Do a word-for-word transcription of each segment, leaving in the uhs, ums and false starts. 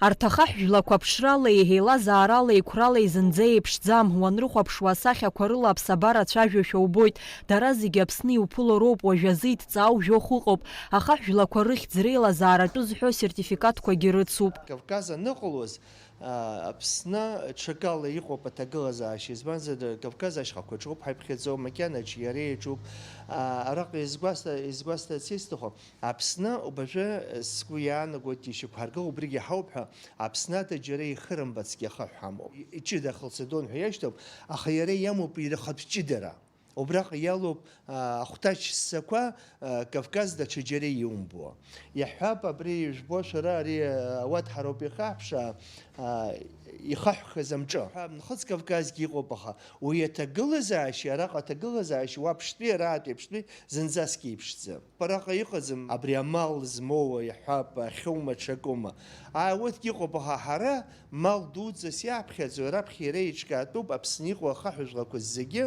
Арҭ ахаҳә жәлақәа ԥшралеи, еилазааралеи, қәралеи зынӡа еиԥшӡам. Уанрыхәаԥшуа асахьақәа рыла аԥсабара цәажәошәа убоит. Дара зегьы Аԥсны иуԥыло роуп, уажәазы иҭҵаау жәохә ыҟоуп. Ахаҳә жәлақәа рыхьӡ реилазааратәы зҳәо асертификатқәагьы рыцуп. Кавказ аныҟалоз, а, Аԥсны ҽакала иҟоуп аҭагылазаашьа, избанзар, Кавказ ашьхақәа ҿоуп ҳаиԥхьаӡо, макьанаҿ иара иаҿуп. А, араҟа изгәасҭа-, изгәасҭарц исҭаху, Аԥсны убажәы сгәы иаанагоит ишьақәҳаргыло, убригьы ҳауп ҳәа, Аԥсны ада џьара ихырымбацгьы ахаҳә ҳамоуп. И-, иҷыда Халцедон ҳәа иашьҭоуп, аха иара иамоуп ирахатә ҷыдара. Убраҟа иалоуп, а, ахәҭаҷ ссақәа, а, Кавказ даҽа џьара иумбо. Иаҳҳәап, абри ижәбо шәара ари, а, ауаҭәҳароуп ихаҳәша, а, ихаҳәхаз амҿы. Нхыҵ Кавказгьы иҟоуп, аха уи аҭагылазаашьа, араҟа аҭагылазаашьа уаԥштәи араатәи аԥштәи зынӡаск еиԥшӡам. Араҟа иҟаӡам абри амал змоуа, иаҳҳәап, ахьоума, ҽакоума. Ааи, урҭгьы ыҟоуп, аха ҳара мал дуӡӡас иаҳԥхьаӡо, раԥхьа иара еиҿкаатәуп Аԥсны иҟоу ахаҳә жәлақәа зегьы,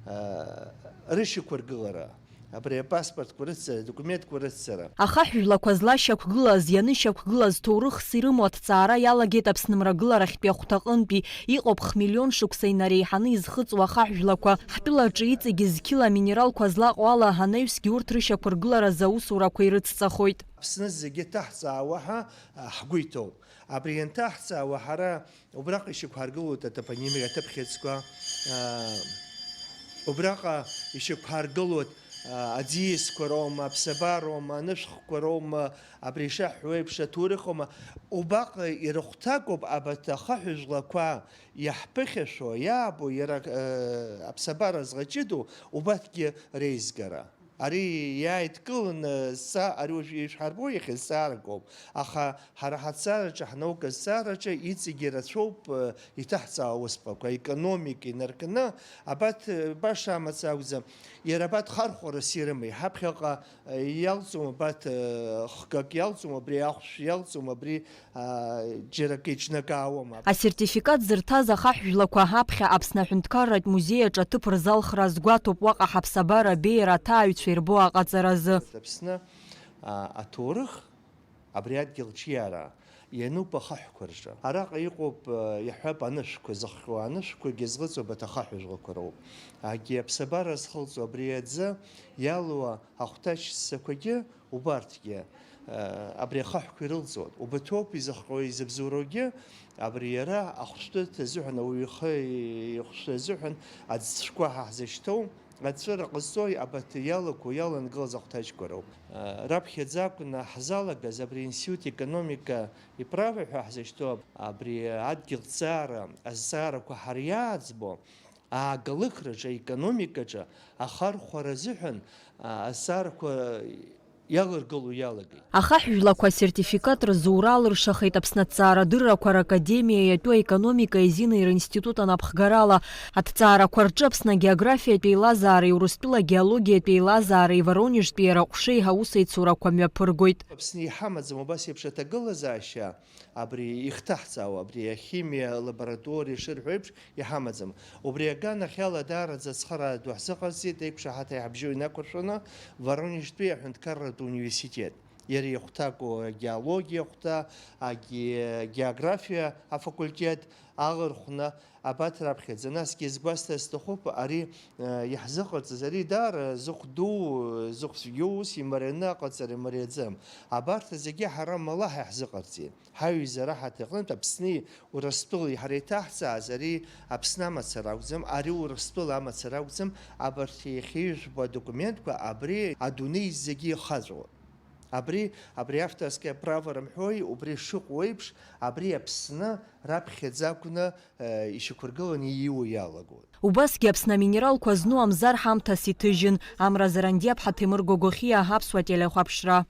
аа, рышьақәыргылара. Абри апаспортқәа рыцҵара, адокументқәа рыцҵара. Ахаҳә жәлақәа злашьақәгылаз, ианышьақәгылаз, ҭоурыхс ирымоу аҭҵаара иалагеит Аԥсны мрагыларахьтәи ахәҭаҟынтәи. Иҟоуп хмиллион шықәса инареиҳаны изхыҵуа ахаҳә жәлақәа. Ҳтәылаҿы иҵегьы зқьыла аминералқәа злаҟоу ала, анаҩсгьы урҭ рышьақәыргыларазы аусурақәа ирыцҵахоит. Аԥсны зегьы ҭаҳҵаауа ҳәа, а, ҳгәы иҭоуп. Абри ианҭаҳҵаауа, ҳара убраҟа ишьақәҳаргылоит атопонимика аҭыԥхьыӡқәа, а, убраҟа ишьақәҳаргылоит, а, аӡиасқәа роума, аԥсабароума, анышәхқәа роума, абри ишаҳҳәо еиԥш, аҭоурыхома, убаҟа ирыхәҭакуп абарҭ ахаҳә жәлақәа иаҳԥыхьашәо, иаабо, иара, э, аԥсабара зӷаҷыдоу, убарҭгьы реизгара. Ари иааидкыланы са, ари уажә ишәҳарбо иахьа зҵаарак ауп, аха ҳара ҳаҭҵаараҿы, ҳнаука зҵаараҿы иҵегьы рацәоуп, э, иҭаҳҵаауа аусԥҟақәа, аекономика инаркны, абарҭ, э, баша амаҵ акәӡам, иара абарҭ хархәарас ирымеи, ҳаԥхьаҟа, э, иалҵуам абарҭ, э, хкак иалҵуам, абри ахәшә иалҵуам, абри аа, џьара акы иҿнакаауама? Асертификат зырҭаз ахаҳә жәлақәа аԥхьа Аԥсны аҳәынҭқарратә музеи аҿы аҭыԥ рзалхра азгәаҭоуп, уаҟа ҳаԥсабара абеиара аҭааҩцәа ирбо аҟаҵаразы. Аԥсны, а, аҭоурых абри адгьыл ҿиара иануп ахаҳәқәа рҿы. Араҟа иҟоуп, а, иаҳҳәап, анышәқәа зыхҟьо, анышәқәагьы злыҵуа абарҭ ахаҳә жәлақәа роуп. Агьи аԥсабара зхылҵуа абри аӡы иалоу ахәҭаҷ ссақәагьы убарҭгьы, э, абри ахаҳәқәа ирылҵуан. Убаҭоуп изыхҟьо, изыбзоуроугьы, абри иара ахәшәтәырҭа азыҳәан, ауаҩы ихы ихәшәтәра азыҳәан аӡцәқәа ҳа ҳзышьҭоу, аҵәыра ҟазҵо, абарҭ иалақәоу, иалангылаз ахәҭаҷқәа роуп. Э, раԥхьаӡа акәны ҳзалагаз абри аинститут економика иправа ҳәа ҳзышьҭоу, абри адгьыл ҵаара, азҵаарақәа ҳара иааӡбо, ааглыхраҿы, аекономикаҿы ахархәара азыҳәан, а, азҵаарақәа иалыргыло иалагеит. Ахаҳә жәлақәа асертификат рзура алыршахеит Аԥсны аҭҵаарадыррақәа ракадемиа иатәу аекономика азинеира институт анапхгарала. Аҭҵаарақәа рҿы Аԥсны агеографиатә еилазаареи Урыстәыла агеологиатә еилазаареи Воронежтәи иара аҟәшеи аусеицурақәа мҩаԥыргоит. Аԥсны иҳамаӡам убас еиԥш аҭагылазаашьа. Абри ихҭаҳҵаауа, абри ахимиа лабораториа шырҳәо еиԥш, иҳамаӡам. Убри аганахьала даараӡа ацхыраара ду ҳзыҟарҵеит, еиқәшаҳаҭра иҳабжьоу инақәыршәаны, Воронежтәи аҳәынҭқарратә университет. Иара ихәҭаку агеологиа ахәҭа, аге-, агеографиа афакультет алырхәны, абарҭ раԥхьаӡа. Насгьы изгәасҭар сҭахуп, ари, э, иаҳзыҟарҵаз, ари даара зыхә ду, зыхә цәгьоу ус имарианы аҟаҵара имариаӡам. Абарҭ зегьы ҳара мала ҳәа иаҳзыҟарҵеит. Ҳаҩыза раҳаҭыр аҟнытә Аԥсни Урыстәылеи ҳара иҭаҳҵааз, ари Аԥсны амацара акәӡам, ари Урыстәыла амацара акәӡам, абарҭ иахьа ижәбо адокументқәа абри адунеи зегьы ихаҵәоит. Абри, абри авторское право рымҳәои, убри шыҟоу еиԥш, абри Аԥсны раԥхьаӡа акәны, э, ишьақәыргыланы ииуа иалагоит. Убасгьы Аԥсны аминералқәа зну Амзар ҳамҭас иҭыжьын. Амра Зарандиаԥҳа, Ҭемыр Гогохиа, Аԥсуа телехәаԥшра.